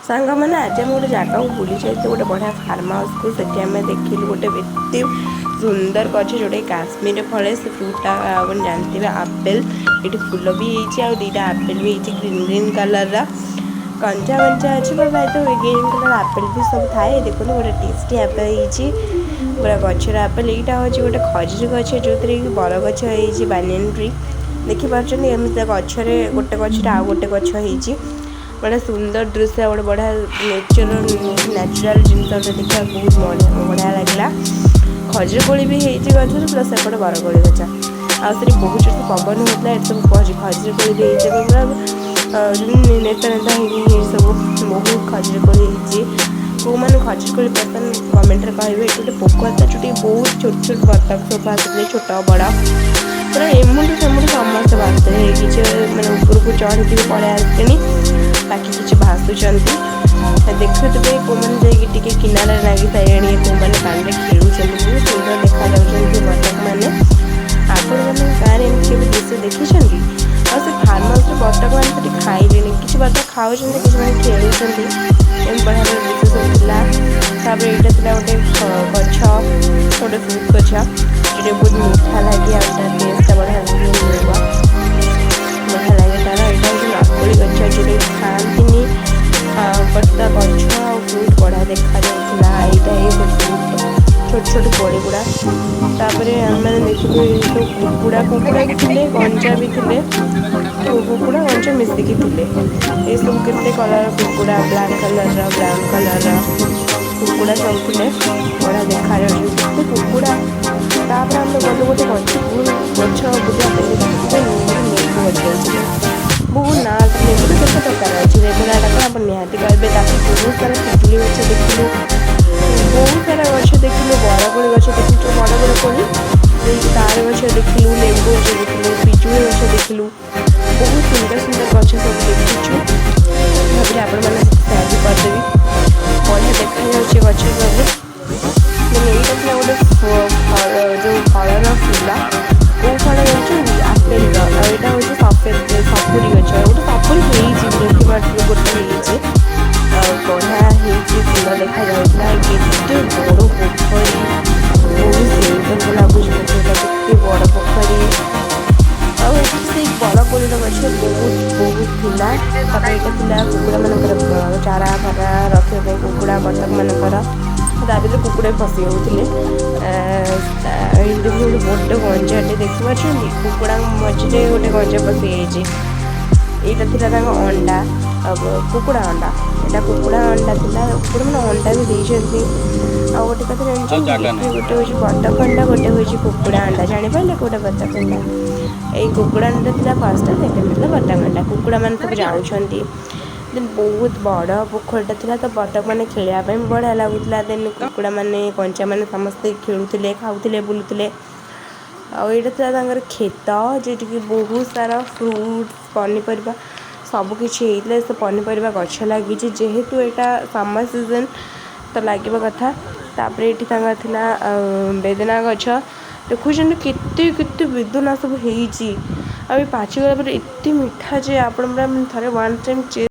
ସାଙ୍ଗମାନେ, ଆଜି ଆମେ ଗୋଟେ ଜାଗାକୁ ବୁଲି ଯାଇଥିଲୁ, ଗୋଟେ ବଢ଼ିଆ ଫାର୍ମ ହାଉସ୍କୁ। ସେଠି ଆମେ ଦେଖିଲୁ ଗୋଟେ ଏତେ ସୁନ୍ଦର ଗଛ, ଯେଉଁଟାକି କାଶ୍ମୀରରେ ଫଳେ। ସେ ଫ୍ରୁଟ୍ଟା ଆପଣ ଜାଣିଥିବେ, ଆପେଲ୍। ଏଠି ଫୁଲ ବି ହେଇଛି ଆଉ ଦୁଇଟା ଆପେଲ୍ ବି ହେଇଛି, ଗ୍ରୀନ୍ ଗ୍ରୀନ୍ କଲର୍ର। କଞ୍ଚା କଞ୍ଚା ଅଛି, ବଟ୍ ପ୍ରାୟତଃ ଗ୍ରୀନ୍ କଲର୍ ଆପେଲ୍ ବି ସବୁ ଥାଏ। ଦେଖନ୍ତୁ, ଗୋଟେ ଟେଷ୍ଟି ଆପେଲ୍ ହେଇଛି, ପୁରା ଗଛର ଆପେଲ୍। ଏଇଟା ହେଉଛି ଗୋଟେ ଖଜୁରୀ ଗଛ, ଯେଉଁଥିରେ କି ବରଗଛ ହେଇଛି, ବାନିଆନ୍ ଟ୍ରି। ଦେଖିପାରୁଛନ୍ତି, ଏମିତି ଗଛରେ ଗୋଟେ ଗଛରେ ଆଉ ଗୋଟେ ଗଛ ହେଇଛି। ବଢ଼ିଆ ସୁନ୍ଦର ଦୃଶ୍ୟ, ଗୋଟେ ବଢ଼ିଆ ନେଚର, ନ୍ୟାଚୁରାଲ୍ ଜିନିଷ ଗୋଟେ। ଦେଖିବାକୁ ବହୁତ ବଢ଼ିଆ ବଢ଼ିଆ ଲାଗିଲା। ଖଜୁରୀ କୋଳି ବି ହେଇଛି ଗଛରେ, ପ୍ଲସ୍ ଏପଟେ ବରକୋଳି ଗଛ। ଆଉ ସେଠି ବହୁତ ଜୋରସେ ପବନ ହେଉଥିଲା। ଏଠି ସବୁ ଖଜୁରୀ କୋଳି ବି ହେଇଛି, ପୁରା ନେତା ନେତା ହେଇକି ସବୁ ବହୁତ ଖଜୁରୀ କୋଳି ହେଇଛି। କେଉଁମାନେ ଖଜୁରୀ କୋଳି ପସନ୍ଦ, କମେଣ୍ଟରେ କହିବେ। ଏଠି ଗୋଟେ ପୋକ ଆସିଲା, ଯେଉଁଠି ବହୁତ ଛୋଟ ଛୋଟ ବତକ ସବୁ ଆସିଥିଲେ, ଛୋଟ ବଡ଼, ପୁରା ଏମୁଣ୍ଡୁ ସେମୁଣ୍ଡୁ ସମସ୍ତେ ଭାସୁଥିଲେ। କିଛି ମାନେ ଉପରକୁ ଚଢ଼ିକି ବି ପଳେଇ ଆସିଲେଣି, ବାକି କିଛି ଭାସୁଛନ୍ତି। ଦେଖୁଥିବେ, କେଉଁମାନେ ଯାଇକି ଟିକେ କିନାରାରେ ଲାଗି ସାରିଲେଣି, କେଉଁମାନେ ପାଣିରେ ଖେଳୁଛନ୍ତି। ବହୁତ ସୁନ୍ଦର ଦେଖାଯାଉଛନ୍ତି ବତକମାନେ। ଆପଣମାନେ ଗାଁରେ ଏମିତି କେବେ ଦୃଶ୍ୟ ଦେଖିଛନ୍ତି? ଆଉ ସେ ଫାର୍ମ ହାଉସ୍ରେ ବତକମାନେ ସେଠି ଖାଇଲେଣି। କିଛି ବତକ ଖାଉଛନ୍ତି, କିଛି ମାନେ ଖେଳୁଛନ୍ତି। ଏମିତି ବଢ଼ିଆ ବଢ଼ିଆ ଦୃଶ୍ୟ ସବୁ ଥିଲା। ତାପରେ ଏଇଟା ଥିଲା ଗୋଟେ ଗଛ, ଗୋଟେ ଫ୍ରୁଟ୍ ଗଛ, ଯେଉଁଟା ବହୁତ ମିଠା ଲାଗେ ଆଉ ତା ଟେଷ୍ଟଟା ବଢ଼ିଆ ଲାଗେ, ମିଳିବ, ବଢ଼ିଆ ଲାଗେ ତାର। ଏଇଟା ହେଉଛି ନରକୋଳି ଗଛ, ଯେଉଁଟାକି ଖାଆନ୍ତିନି, ବଟ୍ ତା ଗଛ ଆଉ ଫ୍ରୁଟ୍ ବଢ଼ିଆ ଦେଖାଯାଉଥିଲା। ଏଇଟା ଏଇ ଫ୍ରୁଟ୍, ଛୋଟ ଛୋଟ କୋଳି ଗୁଡ଼ା। ତାପରେ ଆମେମାନେ ଦେଖିଲୁ ଏଇ ସବୁ କୁକୁଡ଼ା। କୁକୁଡ଼ା ବି ଥିଲେ, ଗଞ୍ଜା ବି ଥିଲେ, କୁକୁଡ଼ା ଗଞ୍ଜା ମିଶିକି ଥିଲେ। ଏସବୁ କେତେ କଲର୍ କୁକୁଡ଼ା, ବ୍ଲାକ୍ କଲର୍ର, ବ୍ରାଉନ୍ କଲର୍ର କୁକୁଡ଼ା ସବୁ ଥିଲେ। ବଢ଼ିଆ ଦେଖାଯାଉଛି, କେତେ କୁକୁଡ଼ା। ତାପରେ ଆମେ ଗଲୁ ଗୋଟେ ଗଛ ଗଛ ବୁଲିବା ପାଇଁ। ଲେମ୍ବୁ ଗଛ ଅଛି, ବହୁତ ନାଁ। ଲେମ୍ବୁ ତ କେତେ ପ୍ରକାର ଅଛି, ଲେମ୍ବୁ ନାଁଟା କ'ଣ ଆପଣ ନିହାତି କହିବେ। ତାପରେ ବହୁତ ସାରା ପିଜୁଳି ଗଛ ଦେଖିଲୁ, ବହୁତ ସାରା ଗଛ ଦେଖିଲୁ, ବରକୋଳି ଗଛ ଦେଖିଲୁ, ଯେଉଁ ବଡ଼ ବଡ଼ କୋଳି ସେଇ ତାର ଗଛ ଦେଖିଲୁ, ଲେମ୍ବୁ ଗଛ ଦେଖିଲୁ, ପିଜୁଳି ଗଛ ଦେଖିଲୁ। ବହୁତ ସୁନ୍ଦର ସୁନ୍ଦର ଗଛ ସବୁ ଦେଖିଛୁ। ଭାବିଲେ ଆପଣମାନଙ୍କ ସହିତ ସେୟାର ବି କରିଦେବି। ବଢ଼ିଆ ଦେଖାଯାଉଛି ଗଛ ସବୁ। ମାନେ ଏଇଟା ଥିଲା ଗୋଟେ ଫଳ, ଯେଉଁ ଫଳର ଫୁଲ। କେଉଁ ଫଳ ଜାଣିଛନ୍ତି? ଆପେଲର। ଆଉ ଏଇଟା ହେଉଛି ସଫେଦ ସପୁରୀ ଗଛ। ଗୋଟେ ସପୁରୀ ହେଇଛି, ଦେଖିପାରୁଥିବେ, ଗୋଟେ ହେଇଛି ଆଉ ବଢ଼ିଆ ହେଇଛି, ଫୁଲ ଦେଖାଯାଉଥିଲା। କେତେ ବଡ଼ ପୋଖରୀ, ବହୁତ ସୁନ୍ଦର ଲାଗୁଛି ପୋଖରୀଟା, କେତେ ବଡ଼ ପୋଖରୀ। ଆଉ ଏଠି ସେଇ ବରକୋଳିର ଗଛ ବହୁତ ବହୁତ ଥିଲା। ତାପରେ ଏଇଟା ଥିଲା କୁକୁଡ଼ାମାନଙ୍କର ଚାରା ଫାରା ରଖିବା ପାଇଁ, କୁକୁଡ଼ା ବତକମାନଙ୍କର। ତା ଭିତରେ କୁକୁଡ଼ା ବି ପଶି ଯାଉଥିଲେ। ଏଇଠି ଗୋଟେ ବଡ଼ ଗଞ୍ଜାଟେ ଦେଖିପାରୁଛନ୍ତି? କୁକୁଡ଼ାଙ୍କ ମଝିରେ ଗୋଟେ ଗଞ୍ଜା ପଶିଯାଇଛି। ଏଇଟା ଥିଲା ତାଙ୍କ ଅଣ୍ଡା, କୁକୁଡ଼ା ଅଣ୍ଡା। ଏଇଟା କୁକୁଡ଼ା ଅଣ୍ଡା ଥିଲା। କୁକୁଡ଼ା ମାନେ ଅଣ୍ଡା ବି ଦେଇଛନ୍ତି। ଆଉ ଗୋଟେ କଥା ଜାଣିଛନ୍ତି? ଏଠି ଗୋଟେ ହେଉଛି ବତକ ଅଣ୍ଡା, ଗୋଟେ ହେଉଛି କୁକୁଡ଼ା ଅଣ୍ଡା। ଜାଣିପାରିଲେ କେଉଁଟା ବତକ ଅଣ୍ଡା? ଏଇ କୁକୁଡ଼ା ଅଣ୍ଡା ଥିଲା ଫାର୍ଷ୍ଟଟା, ସେକେଣ୍ଡ ଥିଲା ବତକ ଅଣ୍ଡା। କୁକୁଡ଼ା ମାନେ ସବୁ ଯାଉଛନ୍ତି। ଦେନ୍ ବହୁତ ବଡ଼ ପୋଖରୀଟା ଥିଲା, ତ ବତକ ମାନେ ଖେଳିବା ପାଇଁ ବଢ଼ିଆ ଲାଗୁଥିଲା। ଦେନ୍ କୁକୁଡ଼ା ମାନେ, କଇଁଚା ମାନେ ସମସ୍ତେ ଖେଳୁଥିଲେ, ଖାଉଥିଲେ, ବୁଲୁଥିଲେ। ଆଉ ଏଇଟା ଥିଲା ତାଙ୍କର କ୍ଷେତ, ଯେଉଁଠିକି ବହୁତ ସାରା ଫ୍ରୁଟ୍ସ, ପନିପରିବା ସବୁ କିଛି ହେଇଥିଲା। ସେ ପନିପରିବା ଗଛ ଲାଗିଛି, ଯେହେତୁ ଏଇଟା ସମର ସିଜନ୍, ତ ଲାଗିବା କଥା। ତାପରେ ଏଇଠି ତାଙ୍କର ଥିଲା ବେଦନା ଗଛ। ଦେଖୁଛନ୍ତି, କେତେ କେତେ ବେଦନା ସବୁ ହେଇଛି। ଆଉ ଏ ପାଚିଗଲା ପରେ ଏତେ ମିଠା ଯେ ଆପଣ ପୁରା ଥରେ ୱାନ୍ ଟାଇମ୍